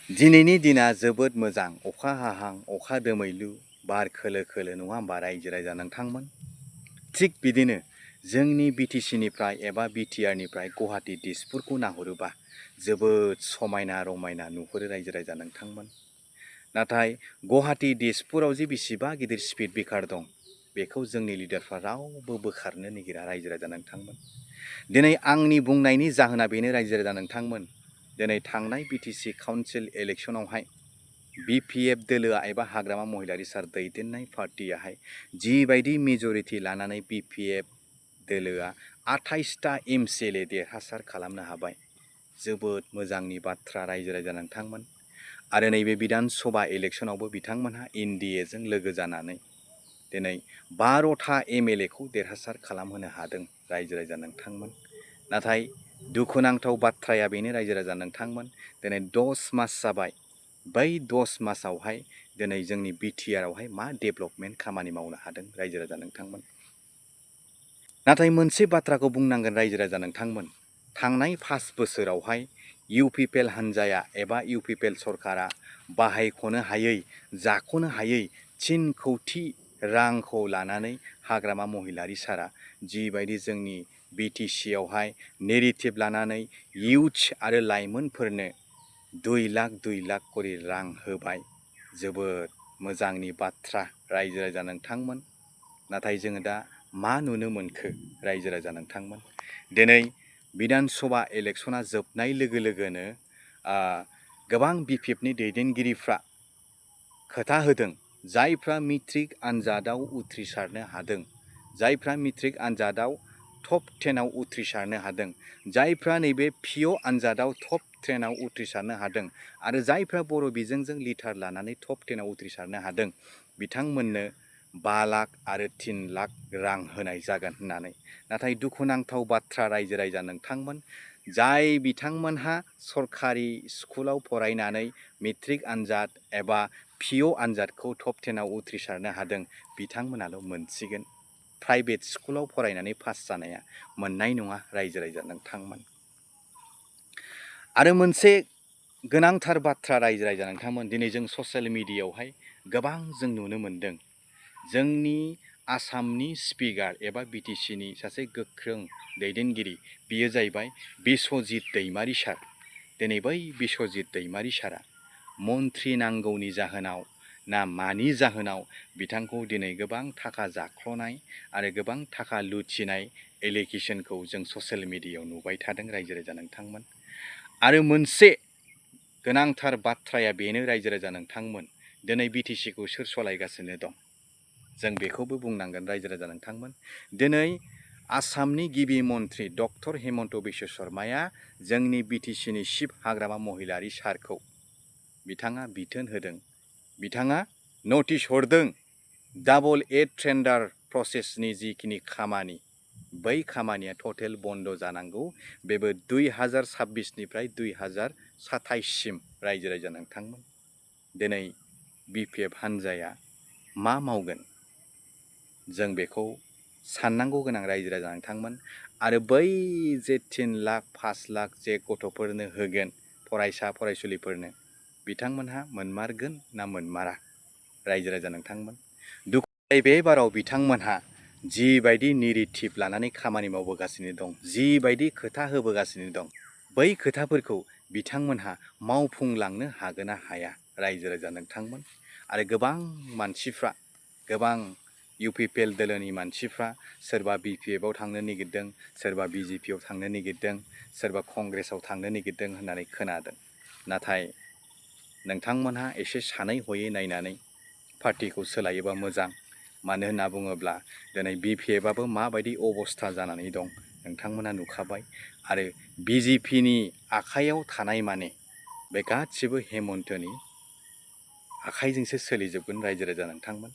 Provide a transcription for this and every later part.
दिनैनि दिना जोबोद मोजां अखा हाहां अखा दोमैलु बार खोलो खोलो नङा होमबा रायजो राजा नोंथांमोन। थिग बिदिनो जोंनि बिटिसिनिफ्राय एबा बिटिआरनिफ्राय गुवाहाटी दिसपुरखौ नाहरोबा जोबोद समायना रमायना नुहुरो रायजो राजा नोंथांमोन। नाथाय गुवाहाटी दिसपुराव जे बेसेबा गिदिर स्पिड ब्रेकार दं बेखौ जोंनि लिडारफ्रा रावबो बोखारनो नागिरा रायजो राजा नोंथांमोन। दिनै आंनि बुंनायनि जाहोना बेनो रायजो राजा नोंथांमोन। दिनै थांनाय बिटिसि काउन्सिल इलेक्सनावहाय बिपिएफ दोलोआ एबा हाग्रामा महिलारि सार दैदेननाय पार्टियाहाय जिबायदि मेजरिटि लानानै बिपिएफ दोलोआ 28टा एमसिएलए देरहासार खालामनो हाबाय जोबोद मोजांनि बाथ्रा रायजो राजा नोंथांमोन। आरो नैबे बिधान सभा इलेक्सनावबो बिथांमोनहा एनडिएजों लोगो जानानै दिनै 12टा एमएलएखौ देरहासार खालामहोनो हादों रायजो राजा नोंथांमोन। नाथाय दुखुनांथाव बाथ्राया बेनो रायजो राजा नोंथांमोन दिनै 10 मास जाबाय बै 10 मासावहाय दिनै जोंनि बिटिआरआवहाय मा डेभेलपमेन्ट खामानि मावनो हादों रायजो राजा नोंथांमोन। नाथाय मोनसे बाथ्राखौ बुंनांगोन रायजो राजा नोंथांमोन थांनाय 5 बोसोरावहाय UPPL हान्जाया एबा UPPL सरकारा बाहायख'नो हायै जाख'नो हायै 3 कौटि रांखौ लानानै हाग्रामा महिलारि सारा जिबायदि जोंनि बिटिसिआवहाय नेरेटिभ लानानै इउथ्स आरो लाइमोनफोरनो 2 लाख करि रां होबाय जोबोद मोजांनि बाथ्रा रायजो राजा नोंथांमोन। नाथाय जोङो दा मा नुनो मोनखो रायजो राजा नोंथांमोन दिनै बिधान सभा इलेक्सना जोबनाय लोगो लोगोनो गोबां बिपिएफनि दैदेनगिरिफ्रा खोथा होदों जायफ्रा मेट्रिक आनजादाव उथ्रिसारनो हादों जायफ्रा मेट्रिक आनजादाव टप 10आव उथ्रिसारनो हादों जायफ्रा नैबे पिअ आनजादाव टप 10आव उथ्रिसारनो हादों आरो जायफ्रा बर' बिजोंजों लिटार लानानै टप 10आव उथ्रिसारनो हादों बिथांमोननो 5 लाख आरो 3 लाख रां होनाय जागोन होननानै। नाथाय दुखुनांथाव बाथ्रा रायजो राजा नोंथांमोन जाय बिथांमोनहा सरकारि स्कुलाव फरायनानै मेट्रिक आनजाद एबा पिअ आनजादखौ टप 10आव उथ्रिसारनो हादों बिथांमोनाल' मोनसिगोन। प्राइभेट स्कुलाव फरायनानै पास जानाया मोननाय नङा रायजो राजा नोंथांमोन। आरो मोनसे गोनांथार बाथ्रा रायजो राजा नोंथांमोन दिनै जों ससियेल मिडियायावहाय गोबां जों नुनो मोनदों जोंनि आसामनि स्पिकार एबा बिटिसिनि सासे गोख्रों दैदेनगिरि बियो जाहैबाय बिस्वजित दैमारि सार। दिनै बै बिस्वजित दैमारि सारा मन्त्रि नांगौनि जाहोनाव ना मानि जाहोनाव बिथांखौ दिनै गोबां थाखा जाख्ल'नाय आरो गोबां थाखा लुथिनाय एलिगेसनखौ जों ससियेल मिडियायाव नुबाय थादों रायजो राजा नोंथांमोन। आरो मोनसे गोनांथार बाथ्राया बेनो रायजो राजा नोंथांमोन दिनै बिटिसिखौ सोर सालायगासिनो दं जों बेखौबो बुंनांगोन रायजो राजा नोंथांमोन। दिनै आसामनि गिबि मन्त्रि डक्टर हेमन्त बिश्व शर्माया जोंनि बिटिसिनि चिफ हाग्रामा महिलारि सारखौ बिथाङा बिथोन होदों बिथाङा नटिस हरदों डाबल एड टेन्डार प्रसेसनि जिखिनि खामानि बै खामानिया टटेल बन्द जानांगौ बेबो 2026निफ्राय 2027सिम रायजो राजा नोंथांमोन। दिनै बिपिएफ हान्जाया मा मावगोन जों बेखौ साननांगौ गोनां रायजो राजा नोंथांमोन। आरो बै जे 3 लाख 5 लाख जे गथ'फोरनो होगोन फरायसा फरायसुलिफोरनो बिथांमोनहा मोनमारगोन ना मोनमारा रायजो राजा नोंथांमोन। दुखु बे बाराव बिथांमोनहा जिबायदि नेरेटिभ लानानै खामानि मावबोगासिनो दं जिबायदि खोथा होबोगासिनो दं बै खोथाफोरखौ बिथांमोनहा मावफुंलांनो हागोन ना हाया रायजो राजा नोंथांमोन। आरो गोबां मानसिफ्रा गोबां UPPL दोलोनि मानसिफ्रा सोरबा बिपिएफआव थांनो नागिरदों सोरबा बिजेपिआव थांनो नागिरदों सोरबा कंग्रेसआव थांनो नागिरदों होननानै खोनादों। नाथाय नोंथांमोनहा एसे सानै हयै नायनानै पार्टिखौ सोलायोबा मोजां। मानो होनना बुङोब्ला दिनै बिपिएफआबो माबायदि अबस्था जानानै दं नोंथांमोना नुखाबाय। आरो बिजेपिनि आखाइयाव थानाय माने बे गासिबो हेमन्तनि आखाइजोंसो सोलिजोबगोन रायजो राजा नोंथांमोन।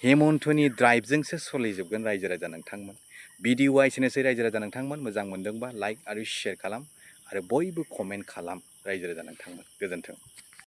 हेमन्तनि ड्राइभजोंसो सोलिजोबगोन रायजो राजा नोंथांमोन। भिडिअआ एसेनोसै रायजो राजा नोंथांमोन। मोजां मोनदोंबा लाइक आरो शेयार खालाम आरो बयबो कमेन्ट खालाम रायजो राजा नोंथांमोन। गोजोन्थों।